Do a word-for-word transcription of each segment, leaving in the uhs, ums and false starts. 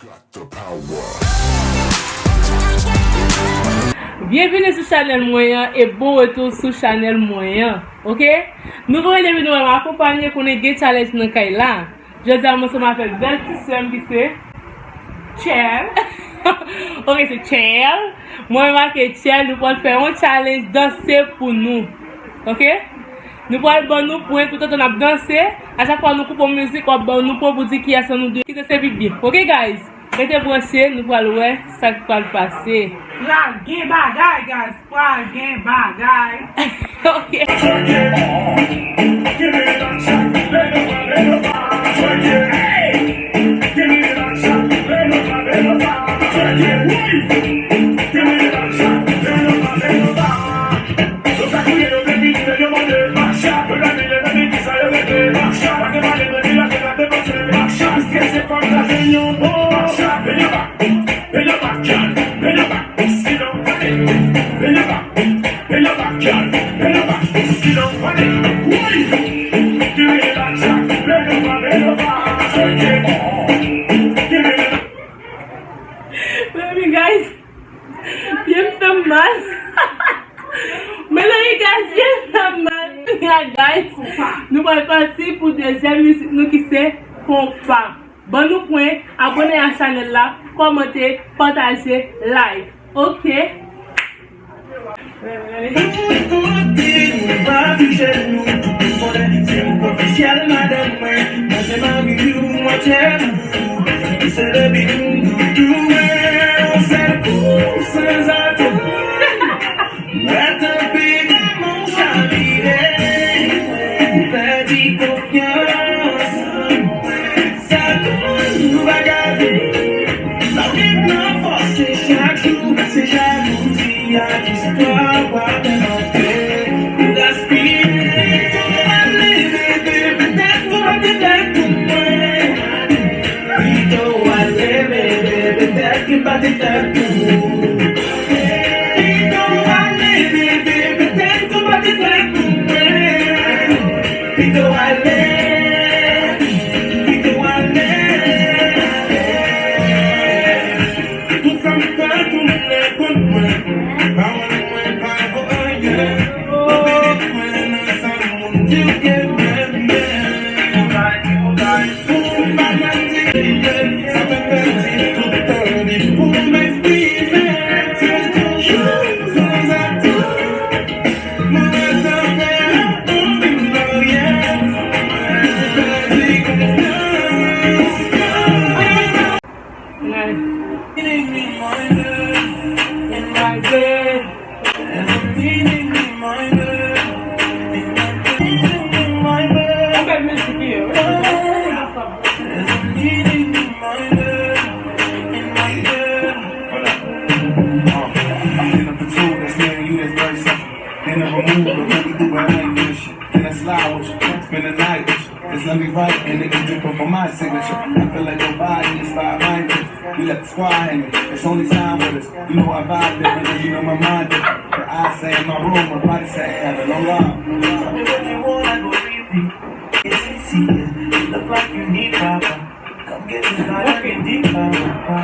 Got the power. Byenvini sou chanèl mwen an e bon retou sou chanèl mwen an, oke? Nou voye depi nou wè m akonpanye konnen gen challenge nan kay la. Jodi a m ansanm avèk bèl ti sè m ki se Chèl. Oke, se Chèl. Mwen make Chèl, nou pral fè yon challenge danse pou nou. Oke? Nou pral ban nou pwen toutotan n ap danse. A chak fwa nou koupe yon mizik, w ap ban nou pwen pou di kiyès nan nou de ki danse pi byen. Oke, guys? Rete branche, nou pral wè sa k pral pase. Pral gen bagay, guys. Pral gen bagay. Oke. Mezanmi, guys, pye m fè m mal. Mezanmi, guys, pye m fè m mal. Guys, nou pral pati pou dezyèm mizik nou ki se Konpa. Ban nou pwen, abòne a chanèl la, kòmante, pataje, like. Oke. Kote nou pa fije nou, tout moun konnen se m k ofisyèl madanm mwen, mwen se mari ou, mwen chèf ou. Se depi nou doudou mwen, yon sèl kou, san zatann. Mwen tanpe kòman w chavire, ou pèdi konfyans. Sa konn nou pa ka viv. Lavi nan fòse chak jou, se jalouzi ak istwa w ap envante. Ou gaspiye. Ale bebe, petèt ou pa te fèt pou mwen. Pito w ale bebe, petèt ke m pa te fèt pou ou. Pito w ale bebe, petèt ke m pa te fèt pou mwen. Pito w ale, pito w ale. Tout sa m fè tounen kont mwen. Pawòl mwen pa vo anyen. Mwen nan sa moun di w ke mwen menm. Hold up. Uh, I'm hitting up the two, that's me and you, that's very simple. Then I remove the hoodie, do what I ain't finish. Then I slide with you, spend the night with you. Just let me write, and it can drip up on my signature. I feel like your body inspired mine too. We left the squad hanging, it's only time with us. You know I vibe different, 'cause you know my mind different. Her eyes say in my room, her body say, "Have it on lock." Tell me what you want, I go repeat. It's easy, you look like you need Papa. Come get this body, I can deep, Papa.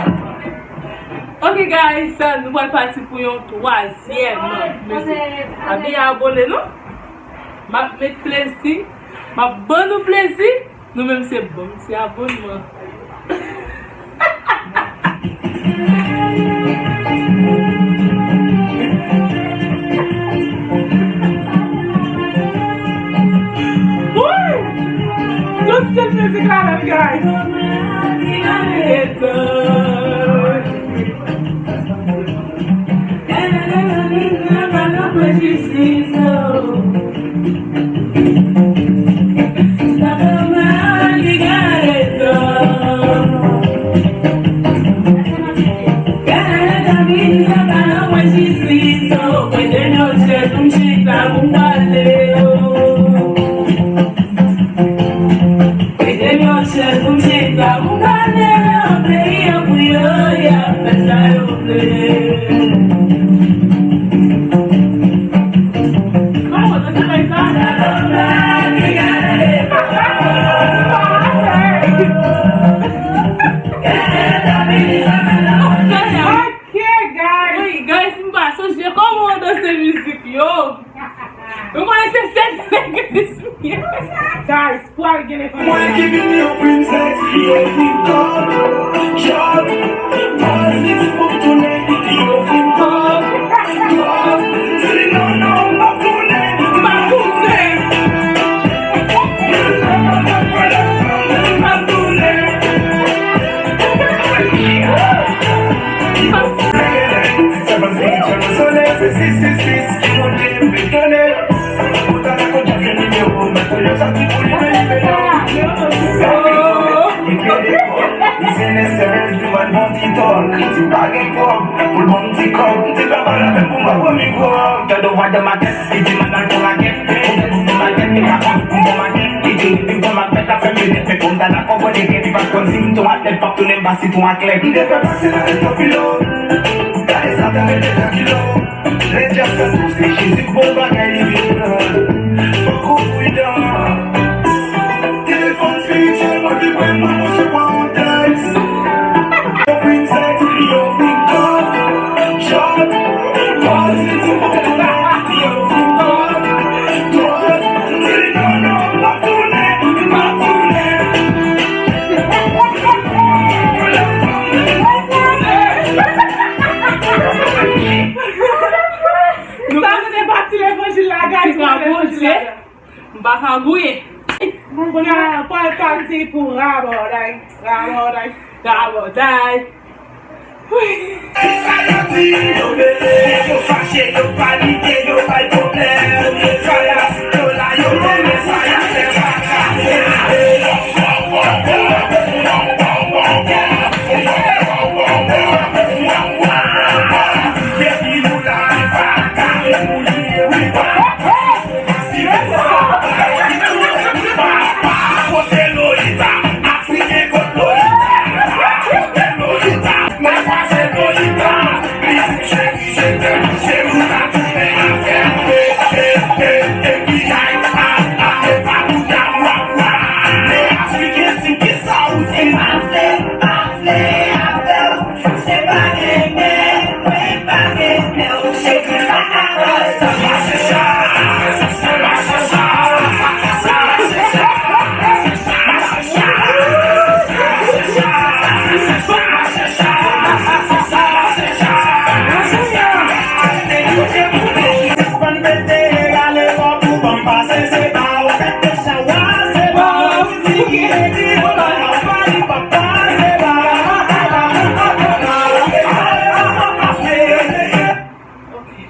Ok, guys, nou pral pati pou yon twazyèm mizik. Pa bliye abòne, non? M ap met plezi, m ap ban nou plezi. Nou menm se bon, se abònman. Woo! Tout se mizik la menm, guys. Mwen bon ti tòl, li di m pa gen kòb. Pou l ban m ti kòb, m di travay avè l pou m pa pran mikwo. Tande vwa nan makèt, li di m al fè makèt. Pou m fè makèt, li pa konn pou m fè makèt. Li di m pou m fè makèt, la fè m linèt. Men pou m ta dakò, bon, li gen, li pa t konn si m t on atlèt, p ap tounen m pa si t on atlèt. M te fè pase nan resto filo. Gade sa, tande deja kilo. Lè dyab ka pouse, Jezi k bon bagay li vin pran. Fòk ou pridan. Telefòn espirityèl mwen vibre, mwen resevwa yon tèks. Yo fin sèks, yo fin kòb. Chòt, pòz, li di mwen konnen, yo fin kòb. Twòp, m di li non, non, m p ap tounen, m p ap tounen. Sa se te pati levanjil la, guys. Pati levanjil la. M pa ka gouye. Kounye a, pral pati pou rabòday. Rabòday. Rabòday. Wi. Sa yo di, yo mele, yo fache, yo panike, yo bay pwoblèm. Sa y a, yo la, yo mele, sa y a fè, pa ka fè.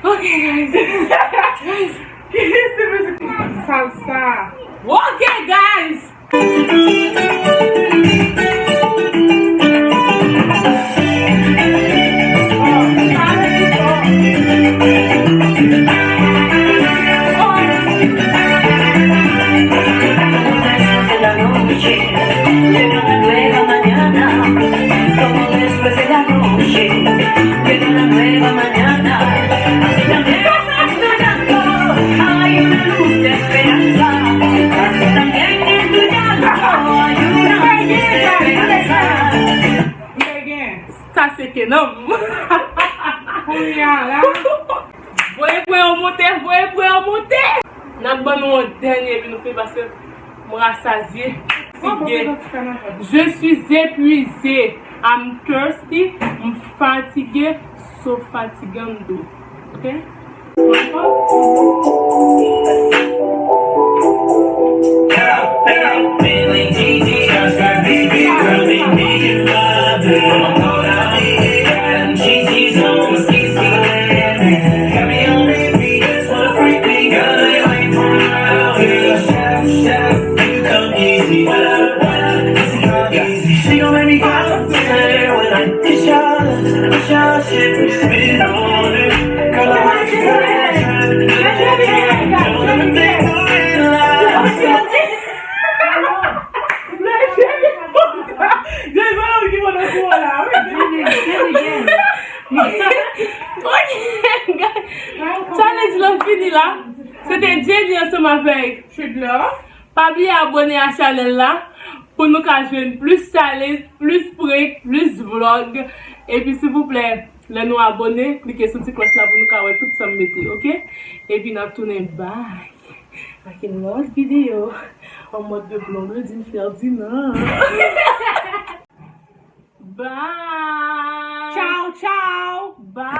Ok, guys. Guys. Salsa. Ok, guys. Sa se ke nanm. Kounye a la. Voye pwen yo monte, voye pwen yo monte. N ap ban nou yon dènye epi nou fini paske m rasazye, fatige. Je suis épuisé. I'm thirsty. M fatige. So fatigando. Ok? Challenge lan fini la. Se te Jenny ansanm avèk Trudla. Pa bliye abòne a chanèl la pou nou ka jwenn plis challenge, plis prank, plis vlog. Epi silvouplè, lè nou abòne, klike sou ti klòch la pou nou ka wè tout sa m mete, ok? Epi n ap tounen, bye. Ak yon lòt videyo an mòd de blonde Ferdinand. Bye. Ciao, ciao. Bye.